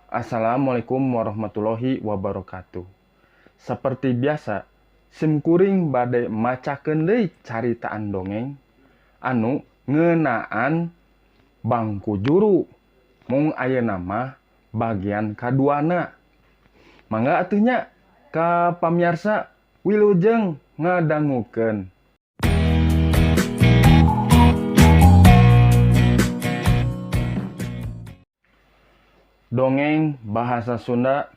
Assalamualaikum warahmatullahi wabarakatuh. Seperti biasa, sim kuring bade macakeun deui caritaan dongeng anu ngeunaan bangku juru. Mung ayeuna mah bagian kaduana. Mangga atuh nya ka pamiarsa wilujeng ngadangukeun. Dongeng bahasa Sunda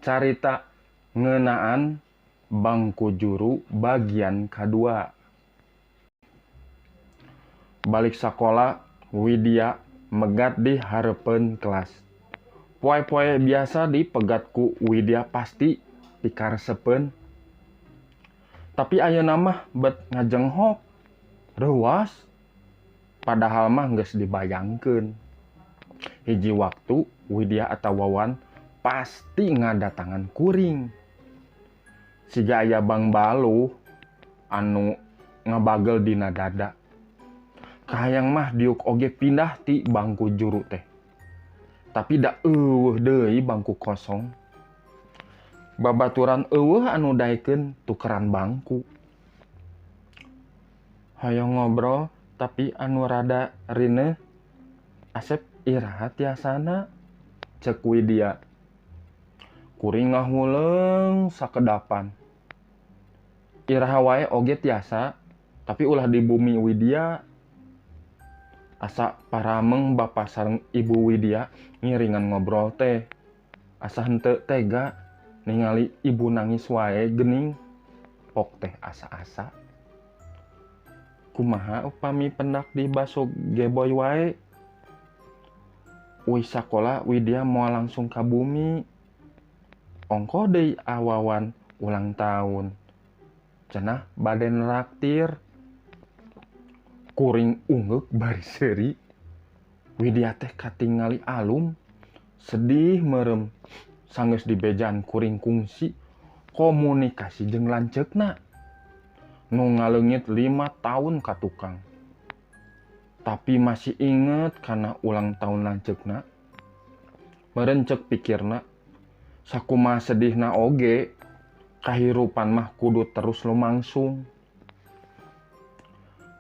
carita ngeunaan bangku juru bagian kadua. Balik sakola, Widya megat di hareupeun kelas. Poe-poe biasa dipegat ku Widya pasti pikaresepeun. Tapi ayeuna mah bet ngajenghok, reuwas. Padahal mah geus dibayangkeun. Hiji waktu Widya atawa Wawan pasti ngadatangan kuring. Siga aya bangbaluh anu ngabagel dina dada. Kahayang mah diuk oge pindah ti bangku juru teh. Tapi da eueuh deui bangku kosong. Babaturan eueuh anu daekeun tukeran bangku. Hoyong ngobrol tapi anu rada rineuh Asep iraha tiasana ceuk Widya. Kuring ngahuleung sakedapan. Iraha wae oge tiasa tapi ulah di bumi Widya. Asa parameng bapa sareng ibu Widya ngiringan ngobrol teh. Asa henteu tega ningali ibu nangis wae geuning. Pok teh asa-asa. Kumaha upami pendak di baso geboy wae. Uih sakola Widya moal langsung ka bumi. Ongkoh deui Wawan ulang tahun. Cenah bade nraktir. Kuring ungeuk bari seuri. Widya teh katingali alum, sedih meureum. Sanggeus dibejaan kuring kungsi komunikasi jeung lanceukna. Nu ngaleungit 5 tahun ka tukang. Tapi masih inget kana ulang tahun lanceukna. Meureun ceuk pikirna, sakumaha sedihna oge, kahirupan mah kudu terus lumangsung.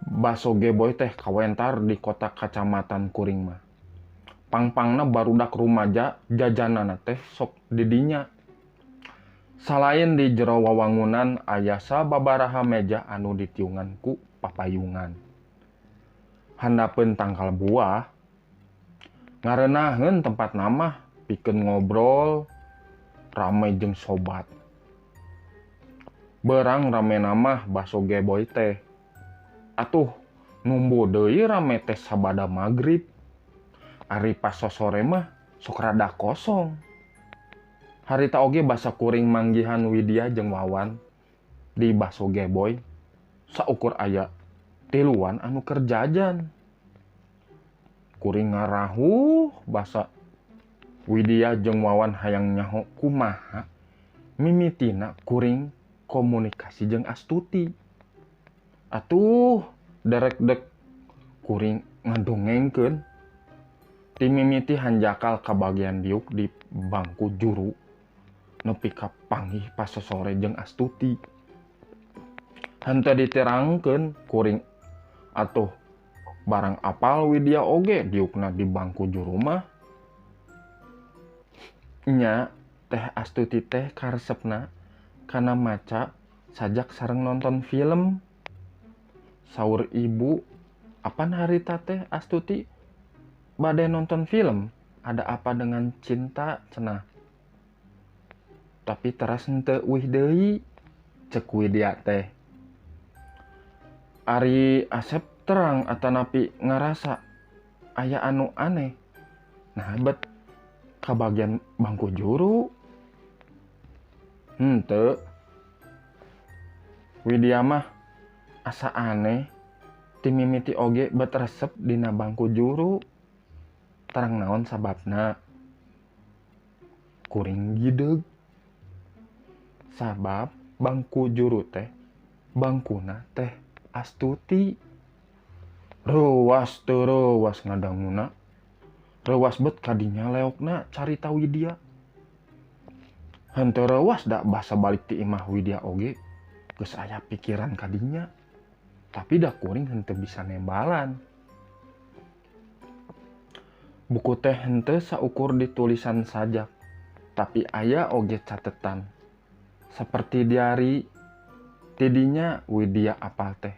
Baso geboy teh kawentar di kota kacamatan kuring mah. Pangpangna barudak rumaja jajanana teh sok didinya. Salain di jero wawangunan aya sababaraha meja anu ditiungan ku papayungan. Handapeun tangkal buah, ngarenaheun tempat namah pikeun ngobrol rame jeung sobat. Berang rame namah baso geboy teh. Atuh numbu deui rame teh sabada magrib. Ari pas sosore mah sok rada kosong. Harita oge basa kuring manggihan Widya jeung Wawan di baso geboy saukur aya tiluan anu keur jajan. Kuring ngarahuh basa Widya jeung Wawan hayang nyaho kumaha mimitina kuring komunikasi jeung Astuti. Atuh derek-dek kuring ngadongengkeun. Ti mimiti hanjakal ka bagian diuk di bangku juru nepi ka panggih pas sosore jeung Astuti. Henteu diterangkeun kuring atuh barang apal Widya oge diukna di bangku juru mah. Nya teh Astuti teh karesepna kana maca sajak sareng nonton film. Saur ibu, apan harita teh Astuti bade nonton film? Ada apa dengan cinta cenah? Tapi teras henteu uih deui ceuk Widya teh. Ari Asep terang atanapi ngarasa aya anu aneh. Nah bet kabagian bangku juru. Henteu. Widya mah asa aneh ti mimiti oge bet resep dina bangku juru. Terang naon sababna? Kuring gideug. Sabab bangku juru teh bangkuna teh Astuti. Ruas teu ruas ngadanguna. Reuwas bet kadinya leokna carita Widya. Henteu reuwas da basa balik ti imah Widya oge geus aya pikiran kadinya. Tapi da kuring henteu bisa nembalan. Buku teh henteu saukur ditulisan sajak, tapi aya oge catetan. Seperti diari tidinya Widya apal teh.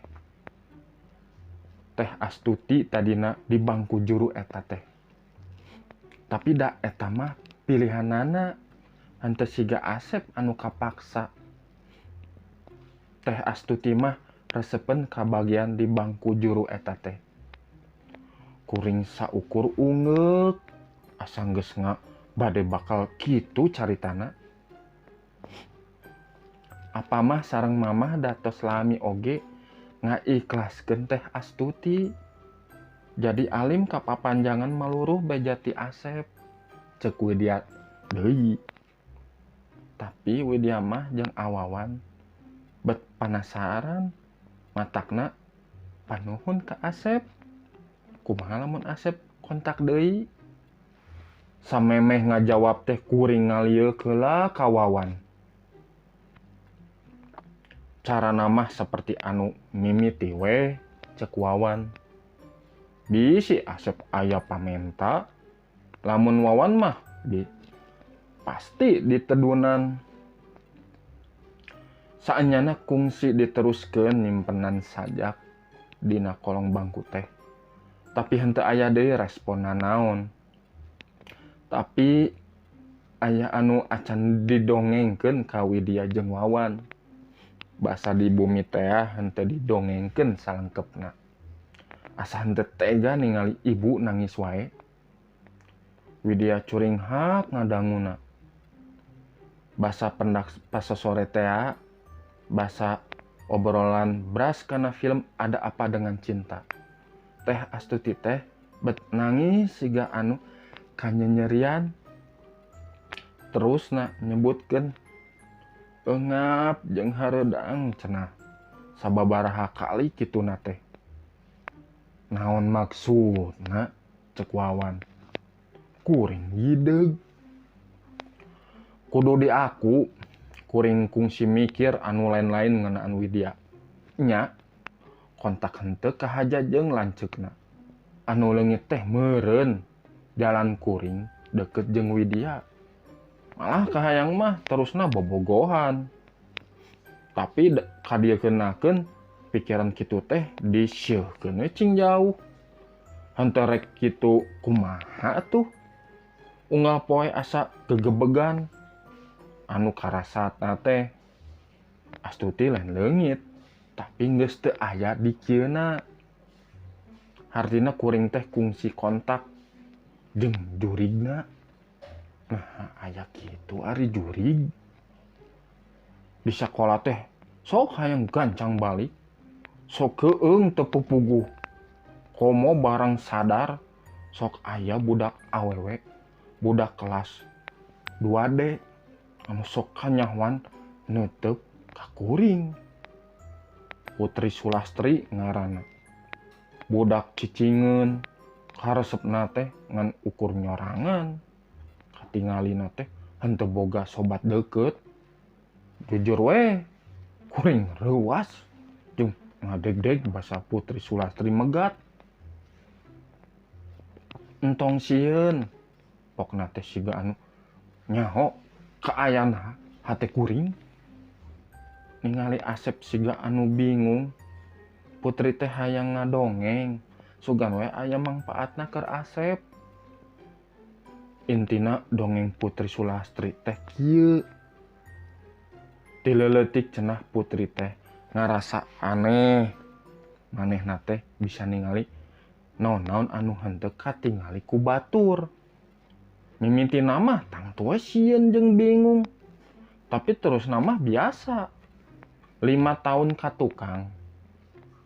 Teh Astuti tadina di bangku juru eta teh. Tapi da eta mah pilihanana henteu siga Asep anu kapaksa. Teh Astuti mah resepen kabagian di bangku juru eta teh. Kuring saukur ungeuk asa geus bade bakal kitu caritana. Apa mah sareng mamah datos lami oge ngaikhlaskeun Teh Astuti. Jadi alim kapapanjangan maluruh bejati Asep cek Widya deui. Tapi Widya mah jeung Awawan bet panasaran matakna panuhun ka Asep. Kumaha lamun Asep kontak deui? Samemeh ngajawab teh kuring ngalieuk heula ka Wawan. Carana mah seperti anu mimiti we cek Wawan. Bisi Asep aya pamenta, lamun Wawan mah pasti ditedunan. Saenyana kungsi diteruskeun nyimpenan sajak dina kolong bangku teh. Tapi henteu aya deui responna naon. Tapi aya anu acan didongengkeun ka Widya jeung Wawan. Basa di bumi teh henteu didongengkeun salengkepna. Asa henteu tega ningali ibu nangis wae. Widya curinghak ngadanguna. Basa pendak pasosore teh, basa obrolan bras kana film Ada Apa Dengan Cinta. Teh Astuti teh bet nangis siga anu kanyenyerian. Terusna nyebutkeun eungap jeung hareudang cenah. Sababaraha kali kituna teh. Naon maksudna cek Wawan. Kuring hideug. Kudu di aku kuring kungsi mikir anu lain-lain ngeunaan Widya. Nya kontak henteu kahaja jeung lanceukna. Anu leungit teh meureun jalan kuring deket jeung Widya. Malah kahayang mah terusna bobogohan. Tapi kadieukeun pikiran kitu teh diseuhkeun we cing jauh. Henteu rek kitu kumaha atuh? Unggal poe asa gegebegan. Anu karasatna teh Astuti lain leungit, tapi geus teu aya di kieuna. Hartina kuring teh kungsi kontak jeung jurigna. Nah, aya kitu ari jurig. Di sakola teh sok hayang gancang balik. Sok keung teu pupuguh. Komo barang sadar sok aya budak awewe, budak kelas 2D anu sok kanyahoan neuteup ka kuring. Putri Sulastri ngaranna. Budak cicingeun karesepna teh ngan ukur nyorangan. Katingalina teh henteu boga sobat deukeut. Jujur we kuring reuwas jeung ngadegdeg basa Putri Sulastri megat. Entong sieun pokna teh siga anu nyaho kaayaan hate kuring. Ningali Asep siga anu bingung. Putri teh hayang ngadongeng sugan we aya mangpaatna keur Asep. Intina dongeng Putri Sulastri teh kieu. Tileuletik cenah Putri teh ngarasa aneh. Manehna teh bisa ningali naon-naon anu henteu katingali ku batur. Mimiti mah tangtu we sieun jeung bingung. Tapi terus nama biasa. 5 tahun ka tukang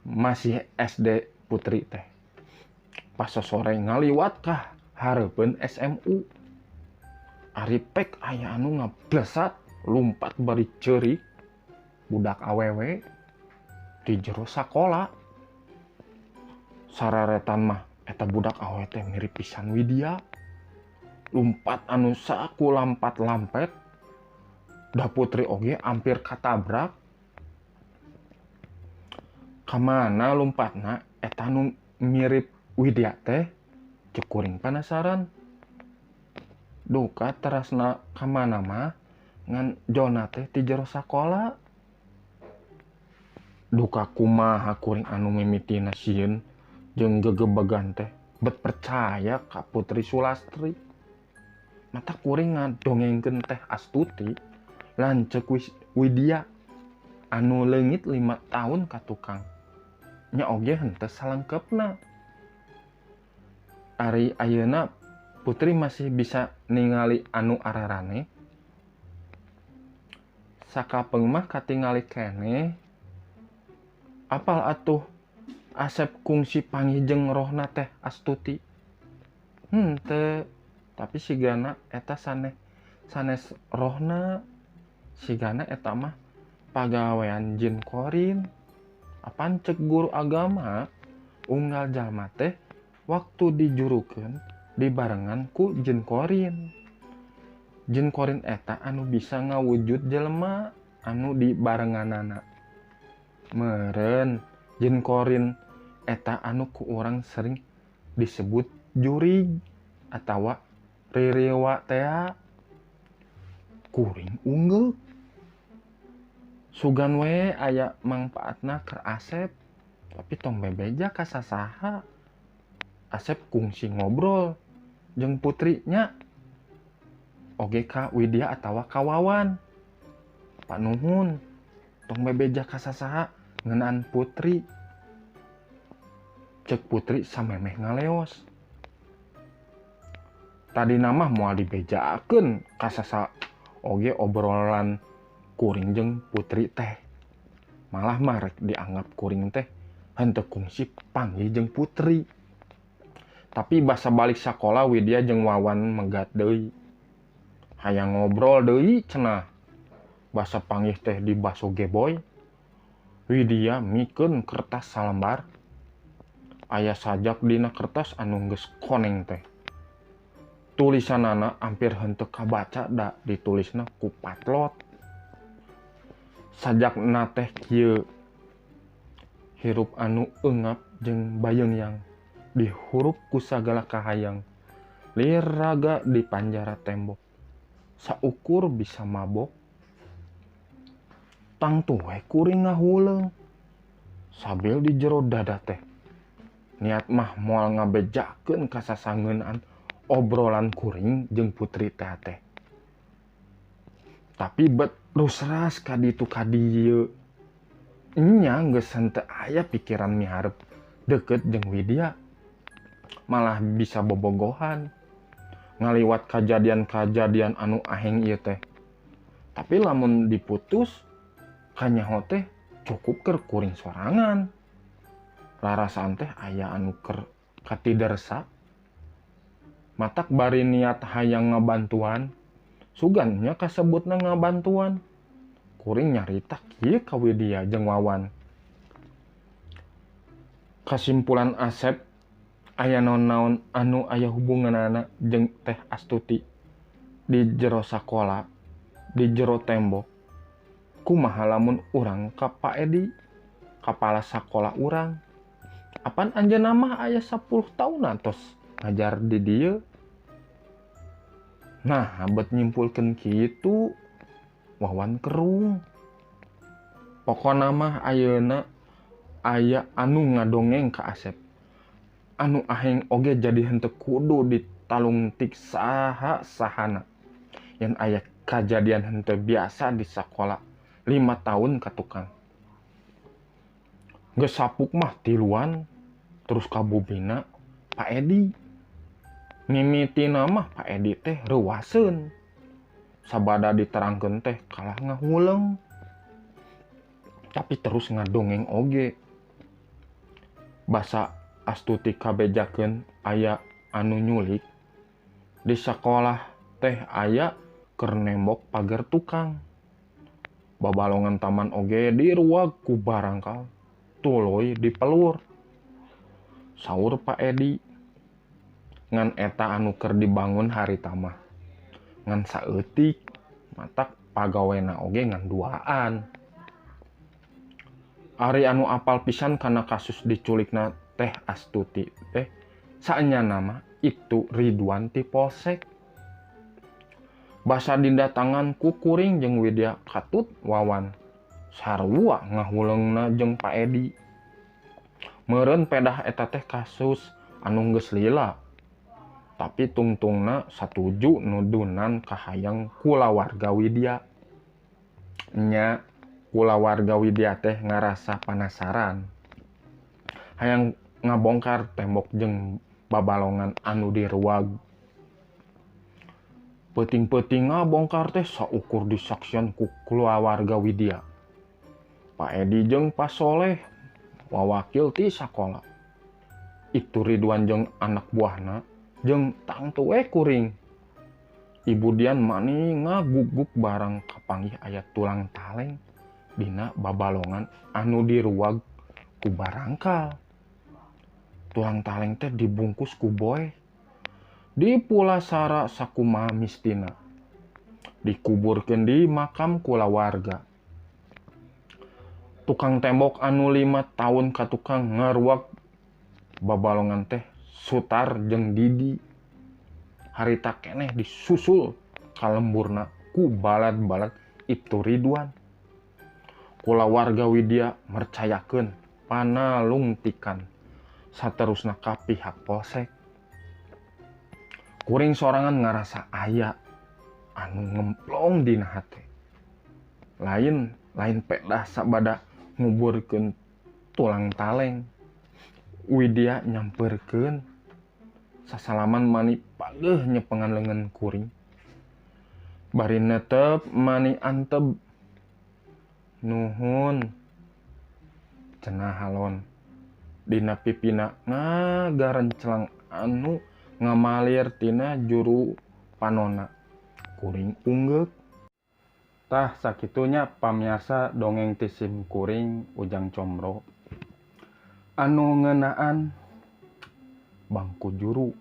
masih SD Putri teh. Pas sore ngaliwat kah hareupeun SMU. Ari pek aya anu ngablesat lumpat bari ceurik budak awewe di jero sakola. Sararetan mah eta Eta budak awewe teh mirip pisan Widya. Lumpat anu saku lampat-lampet. Da Putri oge hampir katabrak. Kamana lumpatna eta nu mirip Widya teh? Cek kuring penasaran. Duka terasna kamana mah ngan jona teh ti jero sakola. Duka kumaha kuring anu mimitina sieun jeung gegebegan teh bet percaya ka Putri Sulastri. Mata kuring ngadongengkeun teh Astuti lanceuk Widya anu leungit 5 tahun ka tukang. Nya oge henteu salengkepna. Ari ayeuna Putri masih bisa ningali anu ararane. Sakapeung mah katingali keneh. Apal atuh Asep kungsi panggih jeung rohna teh Astuti. Henteu, tapi sigana eta sanes rohna. Sigana eta mah pagawean jin korin. Apan cek guru agama unggal jalma teh waktu dijurukeun dibarengan ku jin korin. Jin korin eta anu bisa ngawujud jelema anu dibarenganana. Meureun jin korin eta anu ku urang sering disebut jurig atawa ririwa tea. Kuring unggul. Sugan we aya mangpaatna keur Asep, tapi tong bebeja ka sasaha. Asep kungsi ngobrol jeung putrinya oge ka Widya atawa ka Wawan. Panuhun tong bebeja ka sasaha ngeunaan Putri. Cek Putri samemeh ngaleos. Tadina mah moal dibejakeun ka sasaha oge obrolan kuring jeung Putri teh. Malah mah rek dianggap kuring teh henteu kungsi panggih jeung Putri. Tapi basa balik sakola Widya jeung Wawan megat deui. Hayang ngobrol deui cenah. Basa panggih teh di baso geboy. Widya mikeun kertas salembar. Aya sajak dina kertas anu geus koneng teh. Tulisanana hampir henteu kabaca da ditulisna ku patlot. Sajakna teh kieu. Hirup anu eungap jeung bayeungyang dihurup ku sagala kahayang, liraga di panjara tembok, saukur bisa mabok. Tangtu we kuring ngahuleung sabil di jero dada teh. Niat mah moal ngabejakeun ka sasangeunaan obrolan kuring jeung Putri teh teh. Tapi bet rusras ka ditu ka dieu. Nya geus henteu aya pikiran miharep deket jeung Widya. Malah bisa bobogohan ngaliwat kajadian-kajadian anu aheng ieu teh. Tapi lamun diputus kanyaho teh cukup keur kuring sorangan. Rarasaan teh aya anu keur katidersa. Matak bari niat hayang ngabantuan, sugan nya kasebutna ngabantuan. Kuring nyarita kieu ka Widya jeung Wawan. Kasimpulan Asep aya naon-naon anu aya hubunganana jeung teh Astuti di jero sakola, di jero tembok. Kumaha lamun urang ka Pak Edi, kapala sakola urang. Apan anjeunna mah aya 10 tahunan tos ngajar di dieu. Nah, bet nyimpulkeun kitu Wawan kerung. Pokona mah ayeuna aya anu ngadongeng ka Asep. Anu aheng oge jadi henteu kudu ditalungtik saha sahana. Yen aya kajadian henteu biasa di sakola 5 tahun ka tukang. Geus sapuk mah tiluan terus ka bubina Pak Edi. Mimitina mah Pak Edi teh reuwaseun. Sabada diterangkeun teh kalah ngahuleung. Tapi terus ngadongeng oge. Basa Astuti kabejakeun aya anu nyulik di sakolah teh aya keur nembok pagar tukang. Babalongan taman oge diruag ku barangkal tuluy dipelur. Saur Pak Edi, Ngan eta anu keur dibangun harita mah ngan saeutik, matak pagawena oge ngan duaan. Ari anu apal pisan kana kasus diculikna Teh Astuti teh saenyana mah Ibtu Ridwan ti Polsek. Basa didatangan ku kuring jeung Widya katut Wawan sarua ngahuleungna jeung Pak Edi. Meureun pedah eta teh kasus anu geus lila. Tapi tungtungna satuju nudunan kahayang kulawarga Widya. Nya kulawarga Widya teh ngarasa panasaran. Hayang ngabongkar tembok jeung babalongan anu diruag. Peuting-peuting ngabongkar teh saukur disaksian ku kulawarga Widya. Pak Edi jeung Pak Soleh wawakil ti sakola. Itu Ridwan jeung anak buahna jeung tangtu we kuring. Ibu Dian mani ngaguguk barang kapanggih aya tulang taleng dina babalongan anu diruag ku barangkal. Tulang taleng teh dibungkus ku boy. Dipulasara sakumaha mistina. Dikuburkeun di makam kulawarga. Tukang tembok anu 5 tahun ka tukang ngaruag babalongan teh Sutar jeung Didi. Harita keneh disusul kalemburna ku balad-balad Ibtu Ridwan. Kulawarga Widya mercayakeun panalungtikan saterusna ka pihak Polsek. Kuring sorangan ngarasa aya anu ngemplong dina hate. Lain lain pedah sabada nguburkeun tulang taleng. Widya nyamperkeun sasalaman mani pageuh nyepengan leungeun kuring. Bari netep mani anteb. Nuhun cenah halon. Dina pipina ngagarencelang anu ngamalir tina juru panona. Kuring unggeuk. Tah sakitunya pamiarsa dongeng ti sim kuring Ujang Comro anu ngeunaan bangku juru.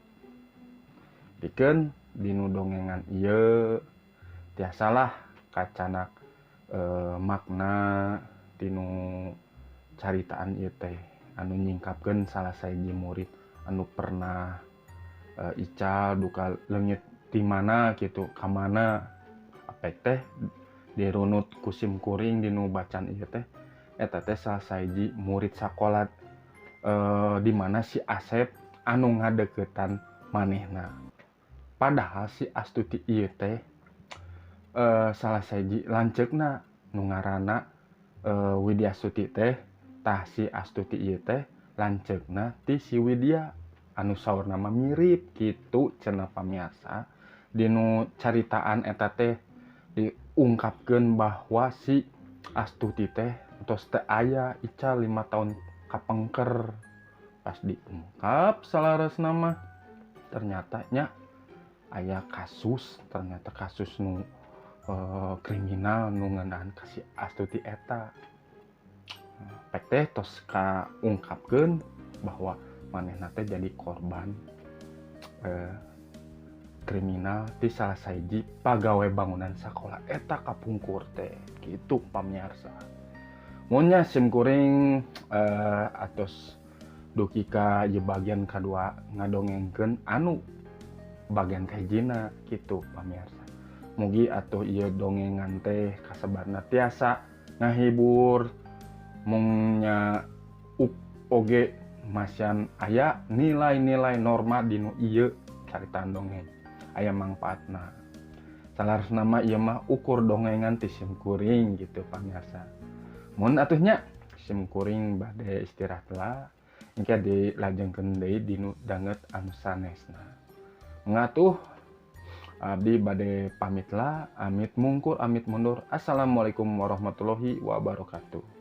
Pikeun dinu dongengan ieu tiasalah kacanak makna tinu caritaan ieu teh anu nyingkapkeun salah sahiji murid anu pernah ical duka leungit ti mana kitu ka mana apek teh dirunut ku sim kuring dinu bacaan ieu teh eta teh salah sahiji murid sakola di mana si Asep anu ngadeukeutan manehna. Padahal si Astuti ieu teh salah sahiji lanceukna nu ngaranna Widya Astuti teh. Tah si Astuti ieu teh lanceukna ti si Widya anu saurna mah mirip kitu cenah pamiarsa. Dinu caritaan eta teh diungkapkeun bahwa si Astuti teh tos teu aya ical 5 tahun kapengker. Pas diungkap salaresna mah ternyata nya aya kasus, ternyata kasus nu kriminal nu ngeunaan ka si Astuti eta. Pek teh tos kaungkapkeun bahwa manehna teh jadi korban kriminal ti salah sahiji pagawe bangunan sakola eta kapungkur teh kitu pamiarsa. Mun nya sim kuring atos dugi ka ieu bagian kadua ngadongengkeun anu bagian kahijina kitu pamiarsa. Mugi atuh ieu dongengan teh kasebarna tiasa ngahibur mung nya oge masian aya nilai-nilai norma dinu ieu caritaan dongeng aya mangpaatna. Salarasna mah ieu mah ukur dongengan ti sim kuring gitu pamiarsa. Mun atuh nya sim kuring bade istirahat lah engke dilajengkeun deui dinu danget anu sanesna. Ngatuh abdi bade pamit lah, amit mungkur amit mundur. Assalamualaikum warahmatullahi wabarakatuh.